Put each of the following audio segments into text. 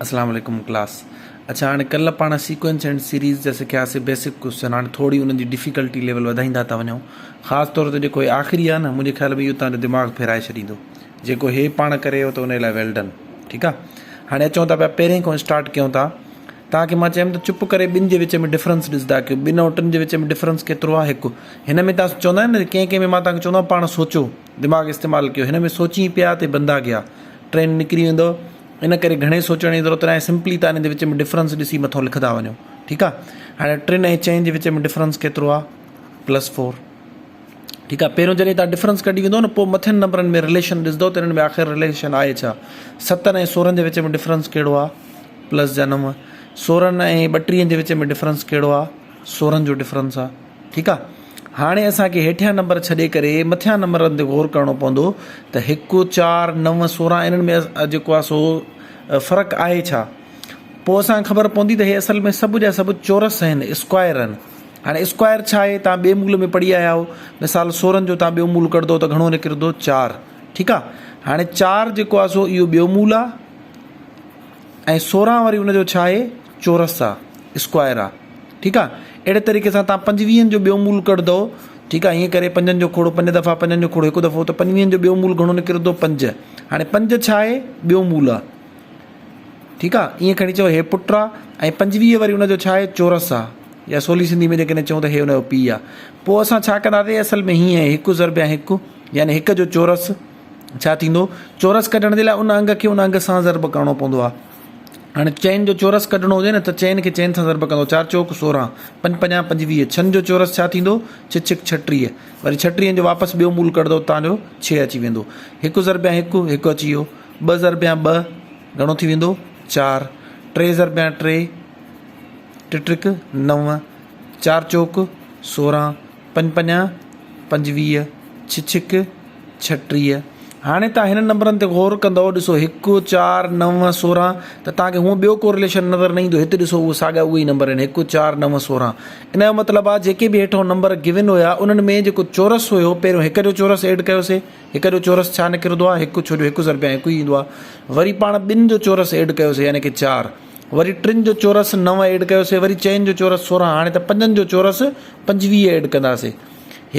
اسلام عليڪم ڪلاس اڇا هاڻي ڪلهه پاڻ سيڪوئنس اينڊ سيريز جا سکياسي بيسڪ ڪوشچن هاڻي ٿوري انهن جي ڊفيڪلٽي ليول وڌائيندا ٿا وڃون خاص طور تي جيڪو هي آخري آهي نه منهنجي خيال ۾ اهو توهان جو دماغ ڦيرائي ڇڏيندو جيڪو هي پاڻ ڪري ويو ته ان لاء ويل ڊن ٺيڪ آهي هاڻي اچون ٿا پيا پهرين کان اسٽارٽ ڪيون ٿا توهان کي مان چيم ته چپ ڪري ٻن جي وچ ۾ ڊفرنس ڏسندا ڪيو ٻن ۽ ٽن جي وچ ۾ ڊفرنس ڪيترو آهي هڪ هن ۾ توهان چوندا آهن نه ڪنهن ڪنهن ۾ مان توهان کي چوندو آهيان پاڻ سوچو دماغ استعمال ڪيو هن ۾ سوچين پيا تي بندا گيا ٽرين نڪري ويندو ان ڪري گهڻي سوچڻ جي ضرورت ناهي سمپلي تان ان جي وچ ۾ ڊفرنس ڏسي مٿو لکندا وڃو ٺيڪ آ هاڻي ٽن ۽ چئن جي وچ ۾ ڊفرنس ڪيترو آ پلس فور ٺيڪ آ پهريون جڏهن تان ڊفرنس ڪڍي ويندو نه پوء مٿين نمبرن ۾ رليشن ڏسندو ته انهن ۾ آخر رليشن آهي ڇا ستن ۽ سورهن جي وچ ۾ ڊفرنس ڪهڙو آ پلس جا نو سورهن ۽ ٻٽيهن جي وچ ۾ ڊفرنس ڪهڙو آ سورهن جو ڊفرنس آ ٺيڪ آ هاڻي اسان کي هيٺيان نمبر ڇڏي ڪري مٿيان نمبرن تي غور ڪرڻو پوندو ته هڪ، چار، نو، 16 انهن ۾ جيڪو آ سو فرق آهي ڇا؟ پوء اسان کي خبر پوندي ته هي اصل ۾ سڀ جا سڀ چورس آهن، اسڪوائر آهن. هاڻي اسڪوائر ڇا آهي؟ توهان ٻئي مول ۾ پڙهي آيا آهيو. مثال 16 جو توهان ٻيو مول ڪڍندو ته گهڻو نڪرندو؟ چار. ٺيڪ آ هاڻي چار جيڪو آ سو اهو ٻيو مول آ ۽ 16 وري ان جو ڇا آهي؟ چورس آ، اسڪوائر آ. ٺيڪ آ اهڙي طريقي سان توهان پنجويهن جو ٻيو مول ڪڍندو ٺيڪ آ ائين ڪري پنجن جو کوڙو پنج دفعا پنجن جو کوڙو هڪ دفعو ته پنجويهن جو ٻيو مول گهڻو نڪرندو پنج هاڻي پنج ڇا آهي ٻيو مول آ ٺيڪ آ ائين کڻي چئو هي پٽ آ ۽ پنجويهه وري ان جو ڇا آهي چورس آ يا سولي سنڌي ۾ جيڪڏهن چئون ته هي ان جو پيء آ پوء اسان ڇا ڪنداسين اصل ۾ هيئن هڪ ضرب يا هڪ يعني هڪ جو چورس ڇا ٿيندو چورس ڪڍڻ جي لاء ان انگ کي ان انگ سان ضرب ڪرڻو پوندو آ هاڻي چئن جو چورس ڪڍڻو هجي نه ته چئن کي چئن سان ضرب ڪندو چار چوڪ 16 پنج پنجا 25 ڇهن جو چورس ڇا ٿيندو ڇهه ڇڪ 36 وري ڇٽيهن جو واپس ٻيو مول ڪڍندو تان جو ڇهه اچي ويندو هڪ ضربيان هڪ هڪ اچي ويو ٻه ضربيان ٻه گهڻو ٿي ويندو چار ٽي ضربيان ٽي ٽي ٽرڪ نو چار چوڪ 16 پنج پنجا 25 ڇهه ڇڪ 36. هاڻي توهان هنن نمبرن تي غور ڪندؤ ڏسو هڪ، چار، نو، 16 ته توهان کي هونء ٻيو ڪو رليشن نظر نه ايندو هت ڏسو اهي ساڳيا اهي ئي نمبر آهن هڪ، چار، نو، 16 ان جو مطلب آهي جيڪي به هيٺئون نمبر گون هيا انهن ۾ جيڪو چورس هيو پهريون هڪ جو چورس ايڊ ڪيوسي هڪ جو چورس ڇا نڪرندو آهي هڪ ڇو جو هڪ ضرب هڪ ئي ايندو آهي وري پاڻ ٻن جو چورس ايڊ ڪيوسي يعني ڪي چار وري ٽن جو چورس نو ايڊ ڪيوسي وري چئن جو چورس 16 هاڻي ته پنجن جو چورس 25 ايڊ ڪنداسي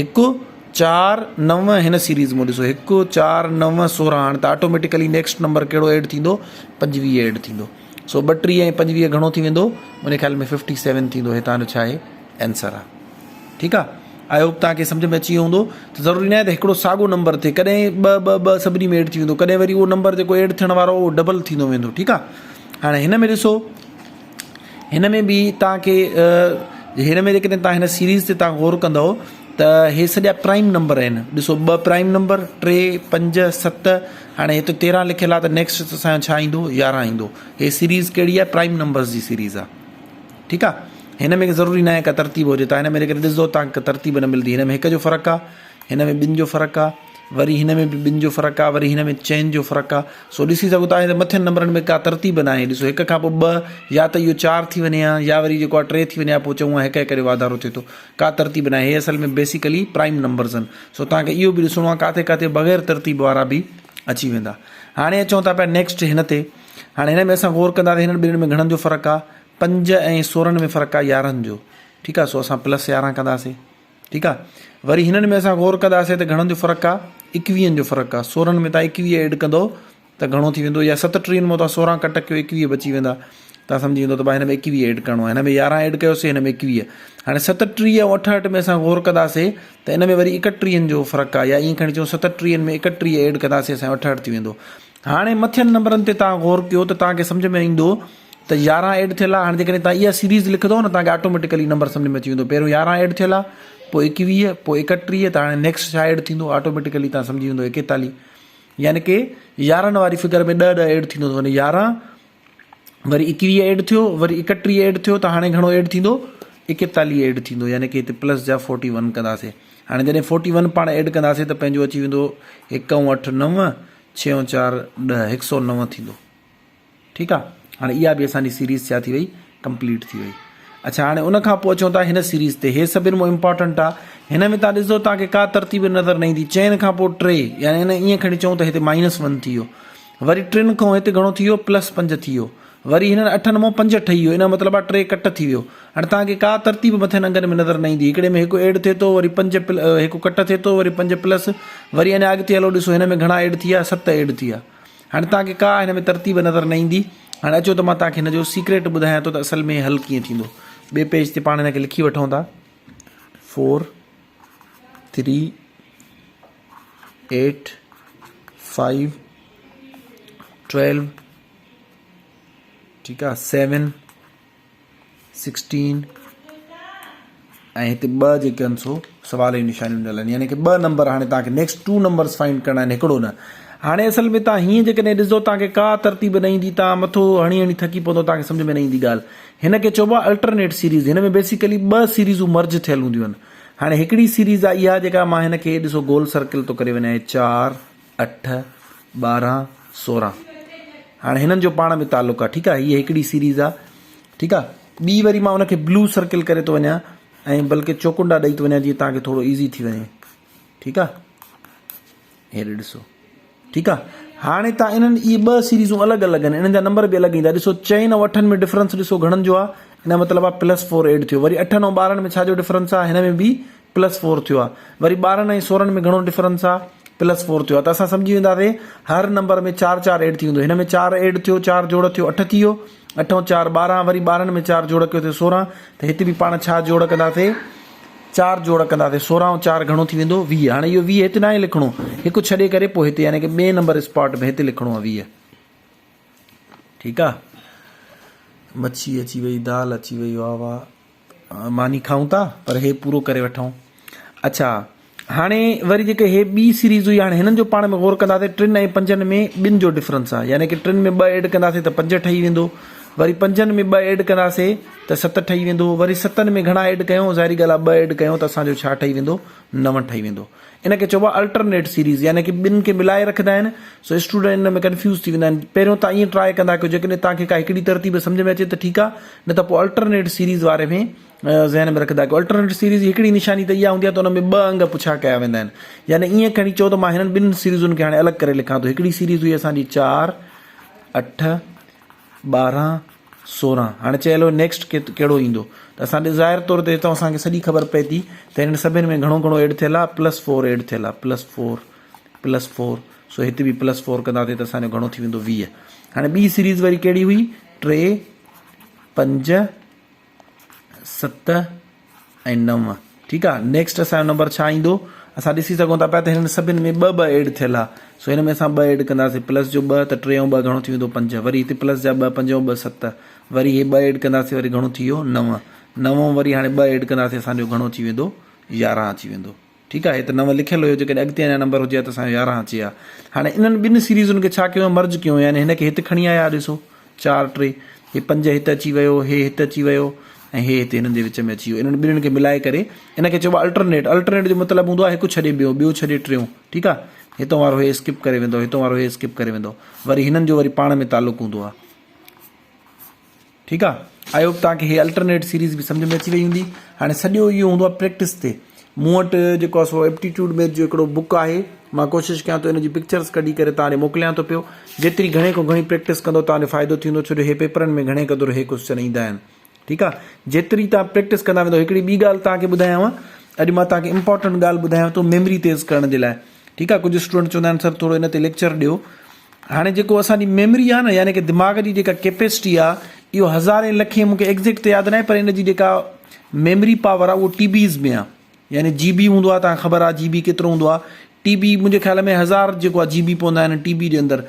هڪ چار نو هن سيريز مون ڏسو هڪ چار نو 16 هاڻي ته آٽوميٽيڪلي نيڪسٽ نمبر ڪهڙو ايڊ ٿيندو 25 ايڊ ٿيندو سو 32 ۽ 25 گهڻو ٿي ويندو منهنجي خيال ۾ 57 ٿيندو هي تان جو ڇا آهي آنسر آهي ٺيڪ آهي I hope توهان کي سمجھ ۾ اچي ويو هوندو ته ضروري ناهي ته هڪڙو ساڳو نمبر ٿئي ڪڏهن ٻه ٻه ٻه سڀني ۾ ايڊ ٿي ويندو ڪڏهن وري اهو نمبر جيڪو ايڊ ٿيڻ وارو اهو ڊبل ٿيندو ويندو ٺيڪ آهي هاڻي هن ۾ ڏسو هن ۾ به توهان کي هن ۾ جيڪڏهن توهان هن سيريز تي توهان غور ڪندؤ ته هي سڄا پرائم نمبر آهن ڏسو ٻه پرائم نمبر ٽي پنج ست هاڻي هتي تيرهن لکيل آهي ته نيڪسٽ اسان جو ڇا ايندو يارهن ايندو هي سيريز ڪهڙي آهي پرائم نمبرز جي سيريز آهي ٺيڪ آهي هن ۾ ضروري ناهي ڪا ترتيب هجي ته هن ۾ جيڪڏهن ڏسندو توهان کي ترتيب نه ملندي هن ۾ هڪ جو فرق آهي هن ۾ ٻن جو فرق آهي وري هن ۾ به ٻن جو فرق آ وري هن ۾ چئن جو فرق آ سو ڏسي سگهو ٿا هتي مٿين نمبرن ۾ ڪا ترتيب ناهي ڏسو هڪ کان پوء ٻه يا ته اهو چار ٿي وڃي ها يا وري جيڪو آ ٽي ٿي وڃي ها پوء چئون ها هڪ هڪ جو واڌارو ٿئي ٿو ڪا ترتيب ناهي هي اصل ۾ بيسيڪلي پرائم نمبرز آهن سو توهان کي اهو به ڏسڻو آ ڪاٿي ڪاٿي بغير ترتيب وارا به اچي ويندا هاڻي اچون ٿا پيا نيڪسٽ هن تي هاڻي هن ۾ اسان غور ڪنداسين هنن ٻنهين ۾ گهڻن جو فرق آ پنج ۽ 16 ۾ فرق آ يارهن جو ٺيڪ آ سو اسان پلس يارهن ڪنداسين ٺيڪ آ وري هنن ۾ اسان غور ڪنداسين ته گهڻن جو فرق آ ايڪويهن جو فرق آ 16 ۾ تان ايڪويهه ايڊ ڪندو ته گهڻو ٿي ويندو يا ستٽيهن مان تان 16 ڪٽ ڪيو ايڪويهه بچي ويندا تان سمجهي ويندو ته ڀاء هن ۾ ايڪويهه ايڊ ڪرڻو آ هن ۾ 11 ايڊ ڪيوسين هن ۾ ايڪويهه هاڻي ستٽيهه ۽ اٺهٺ ۾ اسان غور ڪنداسين ته ان ۾ وري ايڪٽيهن جو فرق آ يا ائين کڻي چئون ستٽيهن ۾ ايڪٽيهه ايڊ ڪنداسين اسان اٺهٺ ٿي ويندو هاڻي مٿين نمبرن تي تان غور ڪيو ته تان کي سمجهه ۾ ايندو ته 11 ايڊ ٿيل آهي هاڻي جيڪڏهن توهان اها سيريز لکندو نه توهان کي آٽوميٽيڪلي نمبر سمجهه ۾ اچي ويندو پهريون 11 ايڊ ٿيل آهي پوء 21 پوء 31 ته هاڻي نيڪسٽ ڇا ايڊ ٿيندو آٽوميٽيڪلي توهان سمجهي ويندو 41 يعني ڪي 11 واري فگر ۾ 10 10 ايڊ ٿيندو ٿو وڃي 11 وري 21 ايڊ ٿيو وري 31 ايڊ ٿيو ته هاڻي گهڻو ايڊ ٿيندو 41 ايڊ ٿيندو يعني ڪي هتي پلس جا 41 ڪنداسي هاڻي جڏهن 41 پاڻ ايڊ ڪنداسي ته پنهنجو اچي ويندو 1 ۽ 8 9 6 ۽ 4 10 109 ٿيندو ٺيڪ آ هاڻي اها به اسان جي سيريز ڇا ٿي وئي ڪمپليٽ ٿي وئي اڇا هاڻي ان کان پوء اچون ٿا هن سيريز تي هي سڀن مون امپارٽنٽ آ هن ۾ تان ڏسو تان کي ڪا ترتيب نظر نه ايندي چئن کان پوء ٽي يعني ان ائين کڻي چئون ته هتي مائنس ون ٿي ويو وري ٽن کان هتي گهڻو ٿي ويو پلس پنج ٿي ويو. وري هنن اٺن مان پنج ٺهي ويو ان جو مطلب آهي ٽي ڪٽ ٿي ويو. هاڻي توهان کي ڪا ترتيب مٿين انگن ۾ نظر نه ايندي. هڪڙي ۾ هڪ ايڊ ٿئي ٿو وري پنج هڪ ڪٽ ٿئي ٿو وري پنج پلس وري اڃا اڳتي هلو ڏسو هن ۾ گهڻا ايڊ ٿي ويا ست ايڊ ٿي ويا. هاڻي توهان کي ڪا هن ۾ ترتيب نظر نه ايندي. هاڻي اچو ته مان توهان کي هن جو سيڪريٽ ٻڌايان ٿو ته اصل ۾ حل ڪيئن ٿيندو. ٻئي پيج تي پاڻ هن کي لکي وٺون ٿا. 4 3 8 5 12 ٺيڪ آ 7 16 ۽ هتي ٻه جيڪي آهن سو سوال جون نشانيون ڏنل آهن يعني ڪي ٻه نمبر هاڻي توهان کي نيڪسٽ ٽو نمبرس فائنڊ ڪرڻا آهن هڪڙو نه هاڻي اصل ۾ توهان هيئن جيڪڏهن ڏسندو توهان کي ڪا ترتيب نه ايندي توهان مٿو هڻي هڻي ٿڪي پوندو توهان کي سمجھ ۾ نه ايندي ڳالهه هن کي چئبو آهي الٽرنيٽ سيريز هن ۾ بيسيڪلي ٻه سيريزون مرج ٿيل هونديون آهن هاڻي هڪڙي سيريز آهي اها جيڪا مان هن کي ڏسو گول سرڪل ٿو ڪري وڃان چار اٺ، 12، 16 هاڻي هنن جو پاڻ ۾ تعلق آ ٺيڪ آ هي هڪڙي سيريز آ ٺيڪ آ ٻي وري مان ان کي بلو سرڪل ڪري ٿو وڃان ۽ بلڪه چوڪنڊا ڏئي ٿو وڃان جيئن توهان کي ٿورو ايزي ٿي وڃي ٺيڪ آ هيڏي ڏسو ٺيڪ آ هاڻي تان انهن اهي ٻه سيريزون الڳ الڳ آهن انهن جا نمبر به الڳ ايندا ڏسو چئن ۽ اٺن ۾ ڊفرنس ڏسو گهڻن جو آ ان مطلب آ پلس فور ايڊ ٿيو وري اٺن ۽ 12 ۾ ڇا جو ڊفرنس آ هن ۾ به پلس فور ٿيو آ وري 12 ۽ 16 ۾ گهڻو ڊفرنس آ پلس فور ٿيو آ ته اسان سمجهي وينداسي هر نمبر ۾ چار چار ايڊ ٿي ويندو هن ۾ چار ايڊ ٿيو چار جوڙ ٿيو اٺ ٿي ويو اٺ ۽ چار 12 وري 12 ۾ چار جوڙ ڪيو ٿيو 16 ته هت به پاڻ ڇا جوڙ ڪنداسي چار جوڙ ڪنداسي 16 ۽ چار گهڻو ٿي ويندو 20 هاڻي اهو 20 هت ناهي لکڻو هڪ ڇڏي ڪري پوء هت يعني ڪي ٻئي نمبر اسپاٽ ۾ هت لکڻو آ 20 ٺيڪ آ مڇي اچي وئي دال اچي وئي واهه واهه ماني کائون ٿا پر هي پورو ڪري وٺون. اڇا هاڻي وري جيڪي هي ٻي سيريز هئي هاڻي هنن جو پاڻ ۾ غور ڪنداسين ٽن ۽ پنجن ۾ ٻن جو ڊفرنس آهي يعني ڪي ٽن ۾ ٻه ايڊ ڪنداسين ته پنج ٺهي ويندو وري پنجن ۾ ٻه ايڊ ڪنداسين ته ست ٺهي ويندو وري ستن ۾ گهڻا ايڊ ڪيون ظاهري ڳالهه آهي ٻه ايڊ ڪيون ته اسان جو ڇا ٺهي ويندو نو ٺهي ويندو ان کي چئبو آهي الٽرنيٽ سيريز يعني ڪي ٻن کي ملائي رکندا آهن سو اسٽوڊنٽ ان ۾ ڪنفيوز ٿي ويندا آهن پهريون تان ائين ٽرائي ڪندا ڪيو جيڪڏهن تان کي ڪا هڪڙي ترتيب سمجھ ۾ اچي ته ٺيڪ آهي نه ته پوء الٽرنيٽ سيريز واري ۾ ذهن ۾ رکندا ڪيو الٽرنيٽ سيريز جي هڪڙي نشاني ته اها هوندي آهي ته ان ۾ ٻه انگ پڇا ڪيا ويندا آهن يعني ائين کڻي چئو ته مان هنن ٻن سيريزن کي هاڻي الڳ ڪري لکان ٿو هڪڙي سيريز هئي اسان جي چار اٺ 12، 16 هاڻي چيل هو نيڪسٽ ڪهڙو ايندو ته اسان ڏي ظاهر طور تي هتان اسان کي سڄي خبر پئي ٿي ته هنن سڀني ۾ گهڻو گهڻو ايڊ ٿيل آهي پلس فور ايڊ ٿيل آهي پلس فور پلس فور سو هتي به پلس فور ڪنداسين ته اسان جو گهڻو ٿي ويندو 20 هاڻي ٻي سيريز وري ڪهڙي هئي ٽي پنج ست ۽ نو ٺيڪ آ نيڪسٽ اسان جو نمبر ڇا ايندو اسان ڏسي سگهون ٿا پيا ته هنن سڀن ۾ ٻه ٻه ايڊ ٿيل آ سو هن ۾ اسان ٻه ايڊ ڪنداسين پلس جو ٻه ته ٽي ۽ ٻه گهڻو ٿي ويندو پنج وري هتي پلس جا ٻه پنج ۽ ٻه ست وري هي ٻه ايڊ ڪنداسين وري گهڻو ٿي ويو نو نو وري هاڻي ٻه ايڊ ڪنداسين اسان جو گهڻو ٿي ويندو يارهن اچي ويندو ٺيڪ آهي هت نو لکيل هيو جيڪڏهن اڳتي اڃا نمبر هجي ها ته اسان جو يارهن اچي ها هاڻي انهن ٻن سيريزن کي ڇا ڪيو مرج ڪيو يعني هن کي هت کڻي آيا ڏسو چار ٽي هي پنج هت اچي ويو هي هت اچي ويو ۽ هي هتي هنن جي وچ ۾ اچي ويو انهن ٻنهن کي ملائي ڪري ان کي چئبو آهي الٽرنيٽ الٽرنيٽ جو مطلب هوندو آهي هڪ ڇڏي ٻيو ٻيو ڇڏي ٽيون ٺيڪ آهي هتون وارو هي اسڪپ ڪري ويندو هتون وارو هي اسڪپ ڪري ويندو وري هنن جو وري پاڻ ۾ تعلق هوندو آهي ٺيڪ آ I hope توهان کي هي الٽرنيٽ سيريز به سمجھ ۾ اچي وئي هوندي هاڻي سڄو اهو هوندو آ پريڪٽس تي مون وٽ جيڪو آ سو ايپٽيٽيوڊ ميٿ جو هڪڙو بڪ آهي مان ڪوشش ڪيان ٿو ان جي پڪچرز ڪڍي ڪري توهان ڏي موڪليان ٿو پيو جيتري گهڻي کان گهڻي پريڪٽس ڪندو توهان جو فائدو ٿيندو ڇو جو هي پيپرن ۾ گهڻي قدر هي ڪوسچن ايندا آهن ٺيڪ آ جيتري توهان پريڪٽس ڪندا ويندو هڪڙي ٻي ڳالهه توهان کي ٻڌايانو اڄ مان توهان کي امپورٽنٽ ڳالهه ٻڌايان ٿو ميموري تيز ڪرڻ جي لاء ٺيڪ آ ڪجهه اسٽوڊنٽ چوندا آهن سر ٿورو ان تي ليڪچر ڏيو هاڻي جيڪو اسان جي ميموري آهي نه يعني ڪي دماغ جي جيڪا ڪيپيسٽي آهي اهو هزارين لکين مونکي ايگزيڪٽ ته ياد ناهي پر ان جي جيڪا ميموري پاور آهي اهو ٽي بيز ۾ آهي يعني جي بي هوندو آهي تان خبر آهي جي بي ڪيترو هوندو آهي ٽي بي منهنجي خيال ۾ هزار جيڪو آهي جي بي پوندا آهن ٽي بي جي اندر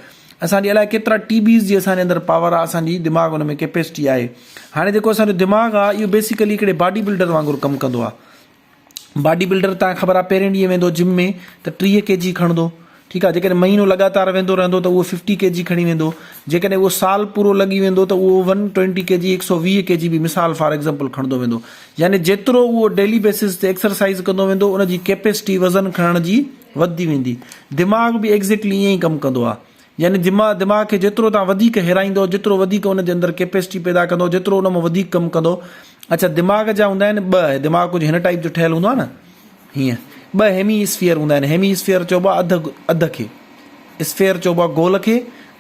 اسان جي الائي ڪيترا ٽي بيز جي اسان جي اندر پاور آهي اسان جي دماغ ان ۾ ڪيپيسٽي آهي هاڻي جيڪو اسان جو دماغ آهي اهو بيسيڪلي هڪڙي باڊي بلڊر وانگر ڪم ڪندو آهي باڊي بلڊر تان خبر آ پهرين ڏينهن ويندو جم ۾ ته 30 ڪي جي کڻندو ٺيڪ آ جيڪڏهن مهينو لڳاتار ويندو رهندو ته اهو 50 ڪي جي کڻي ويندو جيڪڏهن اهو سال پورو لڳي ويندو ته اهو 120 ڪي جي 120 ڪي جي به مثال فار ايگزامپل کڻندو ويندو يعني جيترو اهو ڊيلي بيسز تي ايڪسرسائز ڪندو ويندو ان جي ڪيپيسٽي وزن کڻڻ جي وڌندي ويندي دماغ به ايگزيڪٽلي ائين ئي ڪم ڪندو آ يعني دماغ دماغ کي جيترو توهان وڌيڪ هيرائيندؤ، جيترو وڌيڪ ان جي اندر ڪيپيسٽي پيدا ڪندؤ، جيترو ان مان وڌيڪ ڪم ڪندؤ. اڇا دماغ جا هوندا آهن ٻه، دماغ ڪجهه هن ٽائيپ جو ٺهيل هوندو آهي نه، هيئن ٻه هيمي اسفيئر هوندا آهن، هيمي اسفيئر چئبو آهي اڌ اڌ کي، اسفيئر چئبو آهي گول کي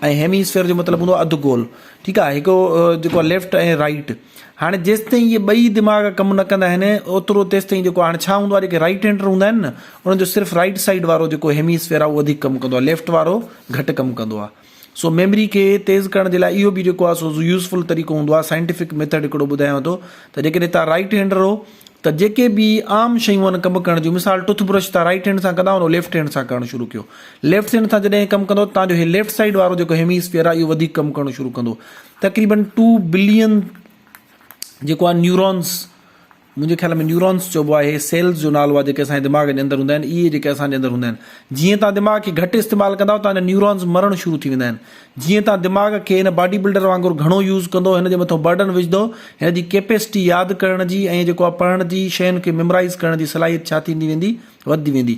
۽ هيمي اسفيئر جو مطلب هوندو آهي اڌ گول ٺيڪ آهي هڪ جيڪو آهي ليفٽ ۽ رائيٽ هاڻي جيستائين اهي ٻئي دماغ ڪم نه ڪندا آهن اوترو تيستائين جيڪو هاڻي ڇا هوندو آهي جيڪي رائيٽ هينڊر هوندا آهن نه انهن جو صرف رائيٽ سائيڊ وارو جيڪو هيمي اسفيئر آهي اهو وڌيڪ ڪم ڪندو آهي ليفٽ وارو گهٽ ڪم ڪندو آهي سو ميمري کي تيز ڪرڻ جي لاء اهو به جيڪو آهي سو يوزفل طريقو هوندو آهي سائنٽيفڪ ميٿڊ هڪڙو ٻڌايان ٿو ته جيڪڏهن توهان رائيٽ هينڊر هو ته جيڪي به عام شيون آهن ڪم ڪرڻ جون مثال ٽوٿ برش توهان رائيٽ هينڊ سان ڪندا آهيو ليفٽ هينڊ سان ڪرڻ شروع ڪيو ليفٽ هينڊ سان جڏهن ڪم ڪندو توهان جو هي ليفٽ سائيڊ وارو جيڪو هيمي اسفيئر آهي اهو وڌيڪ ڪم ڪرڻ شروع ڪندو تقريبن ٽو بلين جيڪو آهي نيورونس منهنجي خيال ۾ نيورونس چئبو آهي سيلز جو نالو آهي جيڪي اسان جي دماغ جي اندر هوندا آهن اهي جيڪي اسان جي اندر هوندا آهن جيئن توهان دماغ کي گهٽ استعمال ڪندؤ توهان جا نيورونز مرڻ شروع ٿي ويندا آهن جيئن توهان دماغ کي هن باڊي بلڊر وانگر گهڻو يوز ڪندو هن جي مٿان برڊن وجهندو هن جي ڪيپيسٽي ياد ڪرڻ جي ۽ جيڪو آهي پڙهڻ جي شين کي ميمورائز ڪرڻ جي صلاحيت ڇا ٿيندي ويندي وڌندي ويندي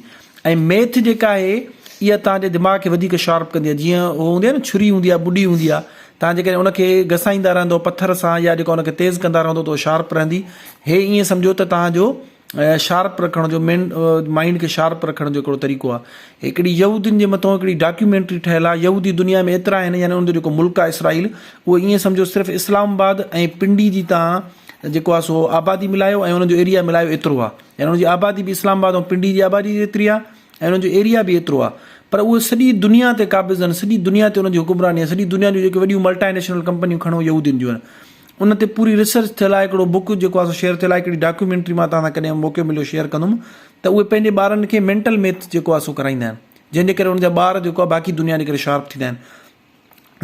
۽ ميٿ جيڪا آهي اها توهان جي دماغ کي وڌيڪ شارپ ڪندي آهي جيئن هو هوندي آهي نه ڇري هوندي آهي ٻڏي هوندي آهي توهان جيڪڏهن ان کي گسائيندا رهندو پٿر سان يا جيڪو ان کي تيز ڪندا رهندو ته شارپ رهندي هي ائين سمجهو ته توهان جو شارپ رکڻ جو مين مائنڊ کي شارپ رکڻ جو هڪڙو طريقو آهي هڪڙي يهودين جي مٿو هڪڙي ڊاڪيومينٽري ٺهيل آهي يهودي دنيا ۾ ايترا آهن يعني ان جو جيڪو ملڪ آهي اسرائيل اهو ائين سمجهو صرف اسلام آباد ۽ پنڊي جي توهان جيڪو آهي سو آبادي ملايو ۽ ان جو ايريا ملايو ايترو آهي يعني ان جي آبادي به اسلام آباد ۽ پنڊي جي آبادي جيتري آهي ۽ انهن جو ايريا به ايترو آهي پر اهي سڄي دنيا تي قابض آهن سڄي دنيا تي انهن جي حڪمراني آهي سڄي دنيا جون جيڪي وڏيون ملٽائي نيشنل ڪمپنيون کڻو يهودين جون آهن ان تي پوري ريسرچ ٿيل آهي هڪڙو بڪ جيڪو آهي سو شيئر ٿيل آهي هڪڙي ڊاڪيومينٽري مان توهان سان ڪڏهن موقعو مليو شيئر ڪندم ته اهي پنهنجي ٻارن کي مينٽل ميٿ جيڪو آهي سو ڪرائيندا آهن جنهن جي ڪري انهن جا ٻار جيڪو آهي باقي دنيا جي ڪري شارپ ٿيندا آهن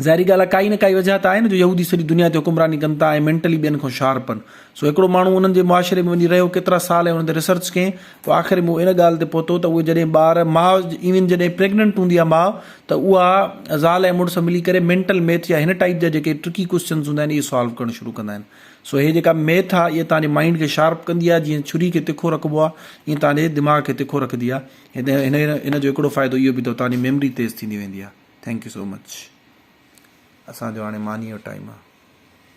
ظاهري ڳالهه آهي ڪائي نه ڪائي وجهه ته آهي نه جو يهودي سڄي دنيا تي حڪمراني ڪن ٿا ۽ مينٽلي ٻين کان شارپ آهن. سو هڪڙو ماڻهو انهن جي معاشري ۾ وڃي رهيو ڪيترا سال ۽ انهن تي ريسرچ ڪيائين پوء آخر ۾ هو ان ڳالهه تي پهتو ته اهي جڏهن ٻار ماء ايون جڏهن پريگننٽ هوندي آهي ماء ته اها زال ۽ مڙس ملي ڪري مينٽل ميٿ يا هن ٽائيپ جا جيڪي ٽرڪي ڪوسچنز هوندا آهن اهي سالو ڪرڻ شروع ڪندا آهن. سو هي جيڪا ميٿ آهي اها توهان جي مائنڊ کي شارپ ڪندي آهي جيئن ڇري کي تکو رکبو آهي ائين توهان جي دماغ کي تکو رکندي آهي هن هن جو هڪڙو فائدو اهو به اٿو توهان جي ميمري تيز ٿيندي ويندي آهي. Thank you so much اسان جو هاڻي ماني جو ٽائيم آ.